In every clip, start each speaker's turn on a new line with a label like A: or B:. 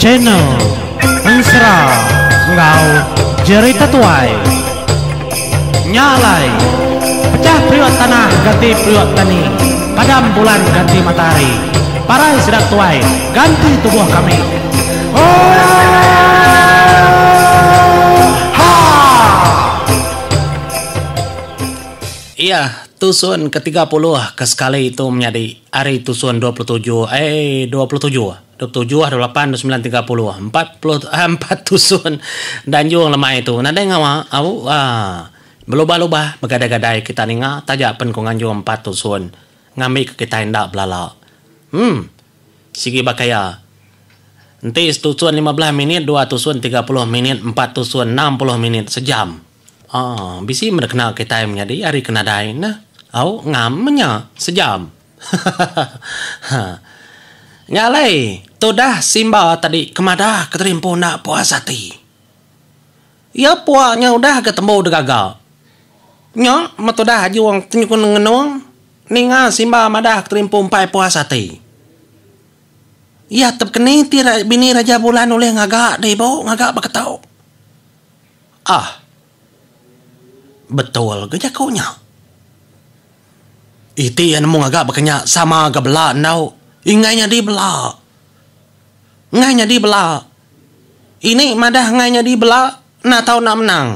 A: Channel Ensera enggau Jerita Tuai. Nya alai, pechah periuk tanah ganti periuk tani, padam bulan ganti matahari, parai sida tuai ganti tubuh kami. Oohaa!
B: Iya, tusun ke 30 ke sekali tu menyadi ari tusun 27 eh 27, 27, 28, 29, 30, 40 empat tusun danjung lemai tu nadai ngawa au aaa belubah-lubah begadai-gadai kita ninga taja pen ku nganjung empat tusun ngambi ke kitai enda belala. Em sigi baka iya enti setusun 15 minit dua tusun 30 minit empat tusun 60 minit sejam. Aa, bisi meda kena kitai menyadi ari ke nadai neh. Au, ngam meh nya, sejam. Hahaha. Nya alai, tudah Simba tadi ke madah ke tadi empu enda puas ati. Iya pua nya udah ga tembu digaga. Nya meh tudah ajung tenyukun ngenung ninga Simba madah ke tadi empu empai puas ati. Iya tebekeni ti bini Raja Bulan ulih ngaga deh ibu ngaga baka tu. Ah. Betul ga jaku nya. Iti iya nemu ngaga baka nya sama ga bela enggau enggai nyadi bela. Enggai nyadi bela. Ini madah enggai nyadi bela enda tau enda menang.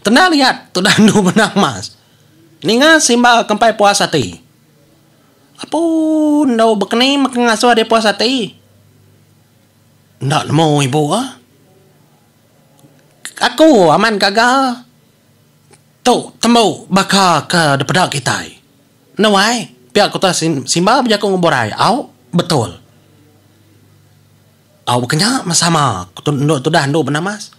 B: Tenda liat tudah endu menang mas. Ninga Simba ke empai puas ati. Apu endu bekeni meh ngasuh deh puas ati. Enda nemu ibu ah. Aku amat gaga tu tembu baka ke dipeda kitai. Enda wai, pia ku Tuan Simba bejaku enggau Burai. Au, betul. Au baka nya meh sama ku endu tudah endu benamas.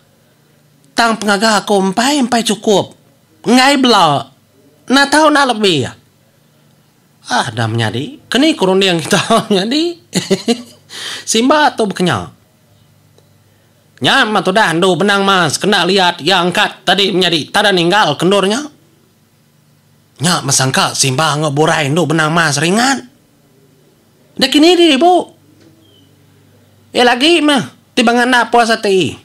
B: Tang pengaga aku empai empai chukup. Enggai bela. Enda tau enda lebih. Ah dah menyadi, keni ku runding kita menyadi. Simba tu bekenya. Nya meh tudah endu benang mas kena liat iya angkat tadi menyadi tada ninggal ke endur nya. Nya meh sangka Simba enggau burai endu benang mas ringat. Deh kini diri ibu. Iya lagi meh ti bangat enda puas ati.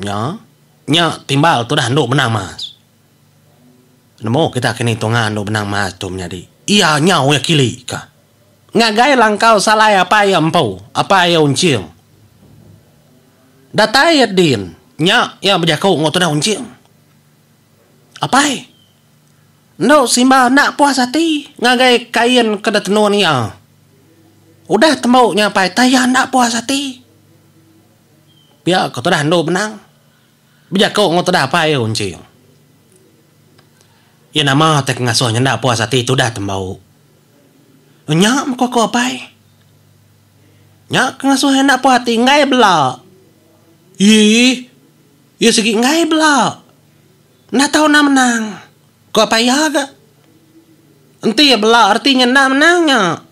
B: Nya, nya timbal tudah endu benang mas. Nemu kita kini tunga endu benang mas tu menyadi. Iya nyau iya kili ka. Ngagai langkau salai apai iya empu, apai iya Unching. Datai iya din, nya iya bejaku enggau tudah Unching. Apai, endu Simba enda puas ati ngagai kain ke ditenun iya. Udah tembu nya apai, tai iya enda puas ati. Pia ko tudah endu benang. Bejaku enggau tudah apai iya Unching. Iya nama tai ke ngasuh nyenda puas ati tudah tembau. Nya meh ku aku apai. Nya ke ngasuh iya enda puas ati enggai bela. Ii. Iya sigi enggai bela. Enda tau enda menang. Ku apai iya ga. Enti iya bela reti nya enda menang nya.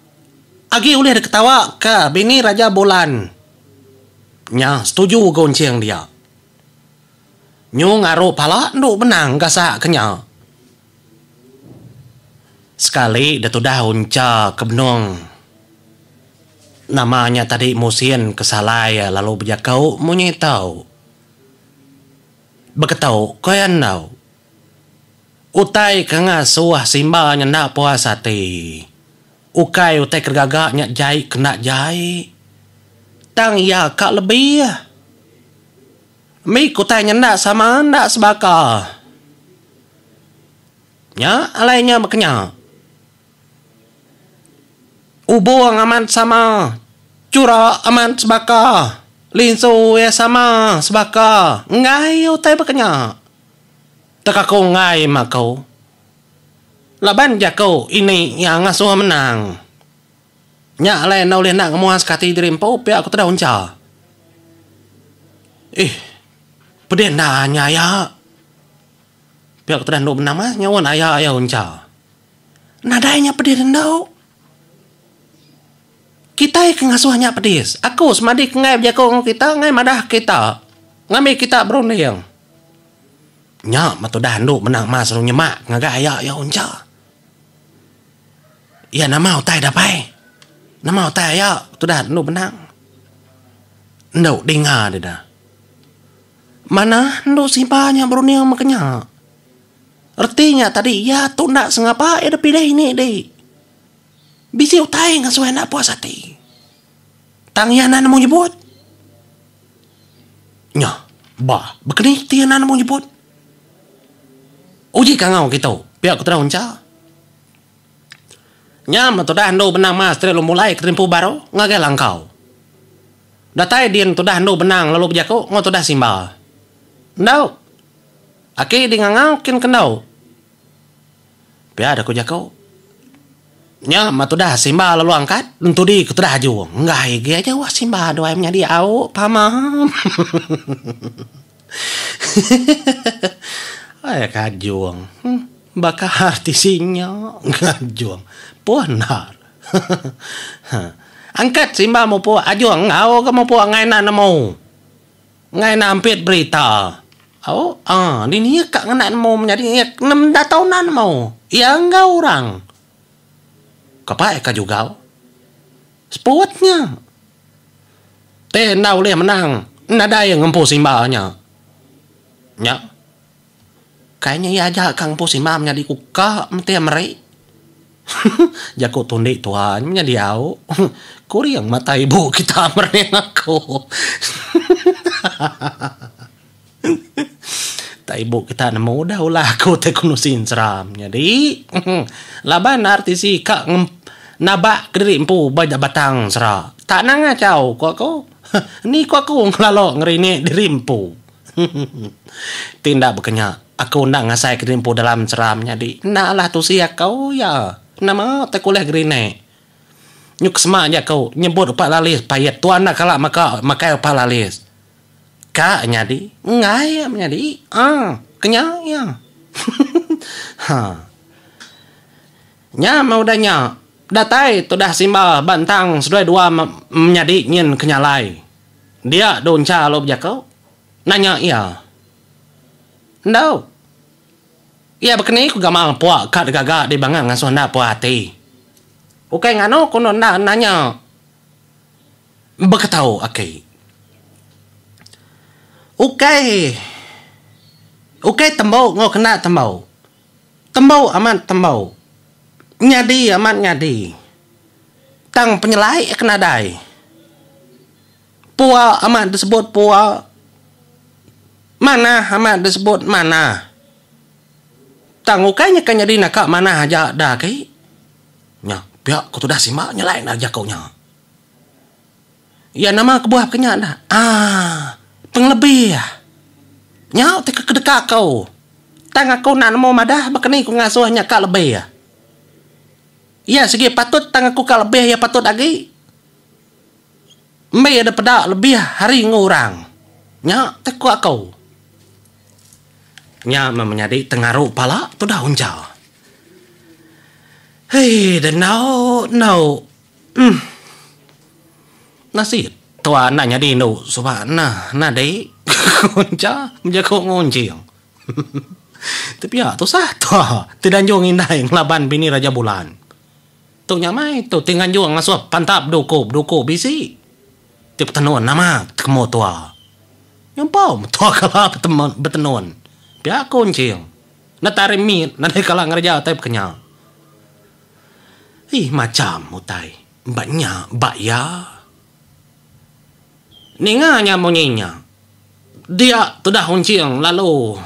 B: Agi ulih diketawa ka bini Raja Bulan. Nya setuju ga Unching dia. Nyu ngaru pala endu benang gasak ke nya. Sekali da tudah Uncha ke benung nama nya tadi musin ke salai lalu bejaku munyi tu. Beketu ko iya endu. Utai ke ngasuh Simba nya enda puas ati. Ukai utai ke digaga nya jai ke enda jai. Tang iya ka lebih. Mih ke utai nya enda sama enda sebaka. Nya alai nya baka nya. Ubung amat sama, chura amat sebaka, linsu iya sama sebaka. Enggai utai baka nya. Teka aku enggai meh aku. Laban jaku ini iya ngasuh menang. Nya alai enda ulih enda ngemuaska ati diri empu pia ku teda uncha. Ih, pedih enda nya aya. Pia ku teda endu benam ah nyaun aya iya uncha. Nadai nya pedih endu. Kitai ke ngasuh nya pedis. Aku semadi ke enggai bejaku enggau kita enggai madah kita ngambi kita berunding. Nya meh tudah endu benang mas lalu nyemak ngagai aya iya uncha. Iya nama utai dapai. Nama utai aya tudah endu benang. Endu dinga deda. Manah endu simba nya berunding meka nya. Reti nya tadi iya tu enda sengapa iya dep pilih ini di. Bisi utai ngasuh enda puas ati. Tang iya enda nemu nyebut. Nya ba bekeni ti iya enda nemu nyebut. Uji kangau kitu pia ku Terang Uncha. Nya meh tudah endu benang mas ti lalu mulai ke terimpu baru ngagai langkau. Datai din tudah endu benang lalu bejaku enggau tudah Simba. Endu. Aki di ngangau kin ke endu. Pia deh ku jaku. Nya meh tudah Simba lalu angkat entudi ke tudah Ajung. Enggai agi aja wah Simba duai menyadi au pama. Ai ka Ajung. Baka arti nya ngajung puh endar. Angkat simba mupuk ajung enggau ga mupuk enggai enda nemu. Enggai enda ampit berita. Au aaa dini iya ka ngena nemu menyadi iya enda tau enda nemu. Iya enggau orang. Kapai ka jugau. Seput nya. Ti enda ulih menang nadai ngempu simba nya. Nya. Kai nya iya aja ka ngempu simba menyadi ku ka meti meri. Jaku tundi tuan menyadi au. Kuring mata ibu kita meri aku. Tak ibu kita nemu udah ulah aku ti ku nusi ensera menyadi. Laban RTC ka nabak kediri empu ba batang ensera. Tak nang ngachau ku aku. Ni ku aku ngelalu ngerinik diri empu. Ti enda baka nya, aku enda ngasai ke diri empu dalam seram nyadi. Enda alah tusi aku iya. Nama tai kulih gerinek. Nyu ke sema aja aku nyebut upa lalis pait tuan enda kala maka makai upa lalis. Ka nyadi enggai iya menyadi aaa kenya iya. Ha. Nya meh udah nya datai tudah Simba ba entang seduai dua menyadi nyin ke nyalai. Dia Duncha lalu bejaku, nanya iya. Endu. Iya bekeni ku gamal pua ka digaga di bangang ngasuh enda puas ati. Ukai nganu ku enda enda nanya. Beketau aki. Ukai ukai tembu enggau kena tembu. Tembu amat tembu. Nyadi amat nyadi. Tang penyelai ke nadai. Pua amat disebut pua. Manah amat disebut manah. Tang ukai nya ke nyadi naka manah aja da agi. Nya pia ku tudah sima nyelai enda jaku nya. Iya nama kebuah ke nya dah. Aaa pengelebih. Nya ti ke kedeka aku. Tang aku enda nemu madah baka ni ku ngasuh nya ka lebih. Iya sigi patut tang aku ka lebih iya patut agi. Embi ada peda lebih hari enggau orang. Nya te ku aku. Nya meh menyadi tengaru pala tudah uncha. Hei dendau endu uhh. Nasit tua enda nyadi indu suba nah nadi ku uncha bejaku enggau unching. Ti pia tusah tua ti danjung indai ngelaban bini Raja Bulan. Tu nya mai tu ti nganjung ngasuh pantap beduku beduku bisi ti betenun nama tekemu tua. Nyampau tua kala betenun pia ku Enching. Enda tari mit nadai kala ngereja utai pekenya. Ih macham utai ba nya ba iya. Ninga nya munyi nya. Dia tudah Unching lalu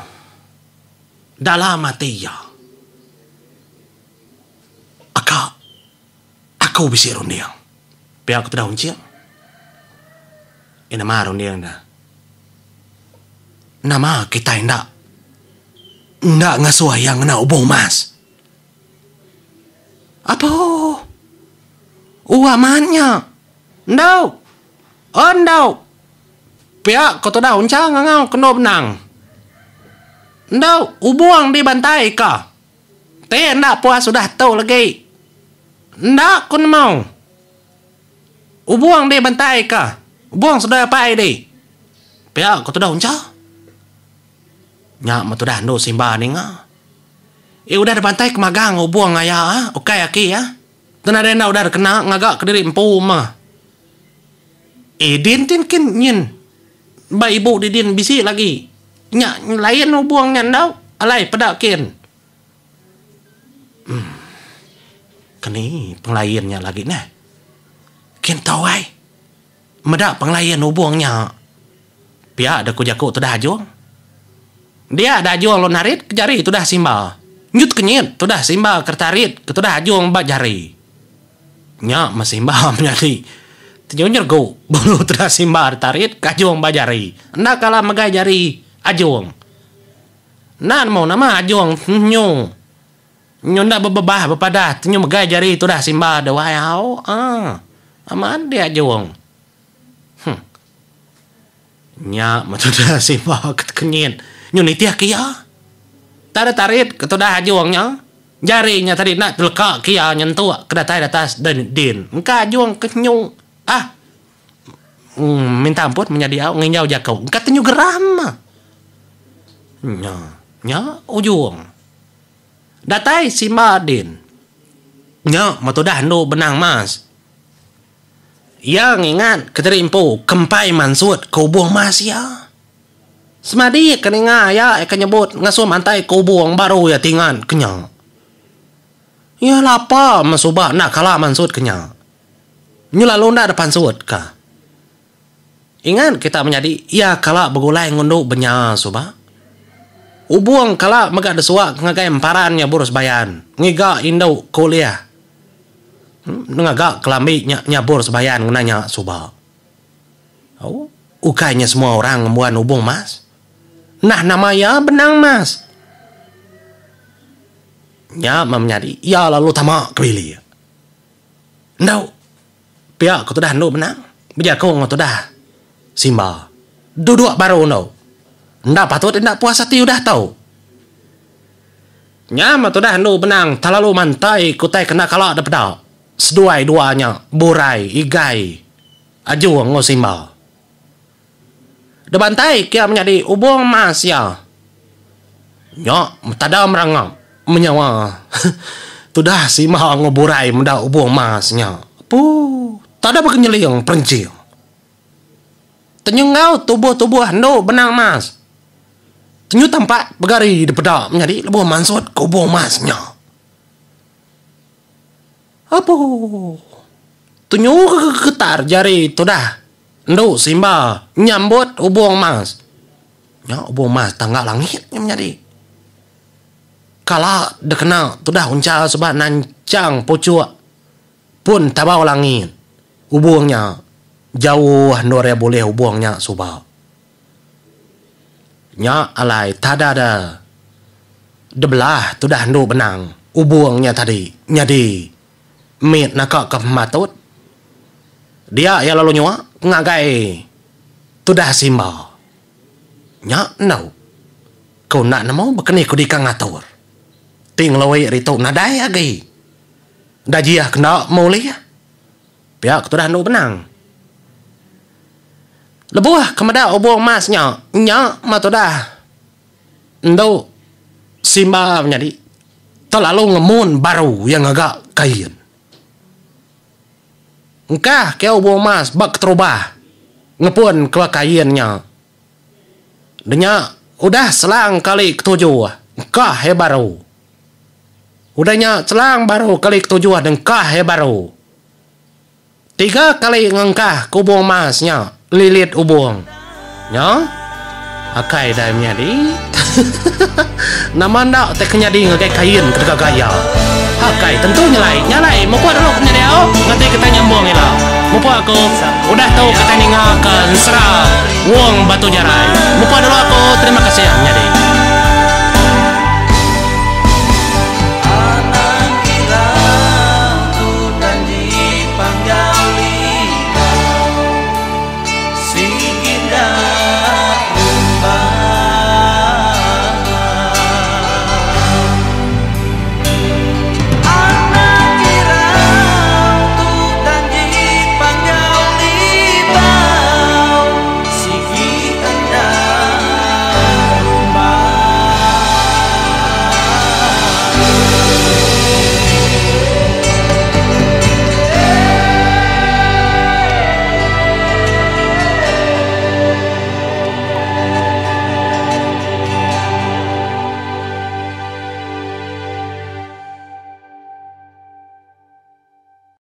B: dalam ati iya. Aka, aku bisi runding. Pia ku tudah Unching. Iya nama runding ne. Nama kitai enda enda ngasuh iya ngena ubung emas. Apo. Uwa amat nya. Endu. Endu. Pia ko tudah Uncha ngangau ke endu benang. Endu ubung di bantai ka. Ti enda puas udah tu legi. Enda ku nemu. Ubung di bantai ka. Ubung seduai apai di. Pia ko tudah Uncha. Nya meh tudah endu Simba ninga. Iya udah dibantai ke magang ubung aya ukai aki iya. Tu nadai enda udah dikena ngaga kediri empu mah. Eh din tin kin nyin ba ibu di din bisi lagi. Nya lain ubung nya endau alai peda kin. Uhh keni pengelain nya lagi neh. Kin tau ai meda pengelain ubung nya. Pia deh ku jaku tudah ajung. Dia da ajung lalu narit ke jari tudah Simba. Nyut kenyit tudah Simba ke tarit ke tudah ajung ba jari. Nya meh Simba menyadi tenyu nyeregu bulu tudah Simba ditarit ke ajung ba jari. Enda kala megai jari ajung. Enda nemu nama ajung nyu. Nyu enda bebebah bepadah tenyu megai jari tudah Simba deh wai au aaa. Amat deh ajung. Huh. Nya meh tudah Simba ke tekenyit nyu nitih ke iya. Tarit tarit ke tudah ajung nya. Jari nya tadi enda teleka ke iya nyentuk ke datai datas din. Engka ajung ke nyu ah. Minta ampun menyadi au nginjau jaku. Engka tenyu geram. Nya nya ujung. Datai Simba din. Nya meh tudah endu benang mas. Iya ngingat kediri empu ke empai mansut ke ubung mas iya. Semadi ke ninga iya ke nyebut ngasuh mantai ke ubung baru iya tingat ke nya. Iya lapa meh suba enda kala mansut ke nya. Nyu lalu enda dep pansut ka. Ingat kita menyadi iya kala begulai ngundu benya suba. Ubung kala mega desuak ngagai emparan nya Burus Bayan ngiga indu ke ulih Ngaga kelambi nya nyabur sebayan ngena nya suba. Au, ukai nya semua orang ngembuan ubung mas. Nah nama iya benang mas. Nya meh menyadi iya lalu tama ke bilik. Endu pia ku tudah endu benang bejaku enggau tudah Simba. Duduk baru endu. Enda patut enda puas ati udah tau. Nya meh tudah endu benang telalu mantai ke utai kena kala da peda seduai dua nya Burai, Igai, Ajung enggau Simba. Da bantai kia menyadi ubung mas iya. Nya tada merangap menyawa tudah Simba enggau Burai meda ubung mas nya. Puu tada bekenyeling perenching. Tenyenggau tubuh-tubuh endu benang mas. Tenyu tampak begari dipeda menyadi lebuh mansut ke ubung mas nya. Apuh. Tenyu gegetar jari tudah endu Simba nyambut ubung mas. Nya ubung mas tangga langit nya menyadi. Kala dikena tudah uncha suba nanchang puchuk pun tabau langit. Ubung nya jauh endur iya bulih ubung nya suba. Nya alai tada de debelah tudah endu benang ubung nya tadi nyadi mit naka ke pematut. Dia iya lalu nyua ngagai tudah Simba. Nya endu ku enda nemu bekeni ku dika ngatur. Ti ngelui ritu nadai agi. Dajih kena meh ulih. Pia ke tudah endu benang. Lebuh ke meda ubung mas nya, nya meh tudah endu Simba menyadi telalu ngemun baru iya ngaga kain. Engkah ke ubung mas ba keterubah ngepun ke kain nya. Denya udah selang kali ketujuh engkah iya baru. Udah nya selang baru kali ketujuh dengkah iya baru. Tiga kali ngengkah ke ubung mas nya lilit ubung. Nya akai dai menyadi. Nama enda utai ke nyadi ngagai kain ke deka gaya. Akai tentu nyelai nyalai mupuk dulu ke menyadi au nganti kitai nyambung ila. Mupuk aku udah tu kitai ninga ke ensera Wong Batu Jarai. Mupuk dulu aku terima kasih menyadi.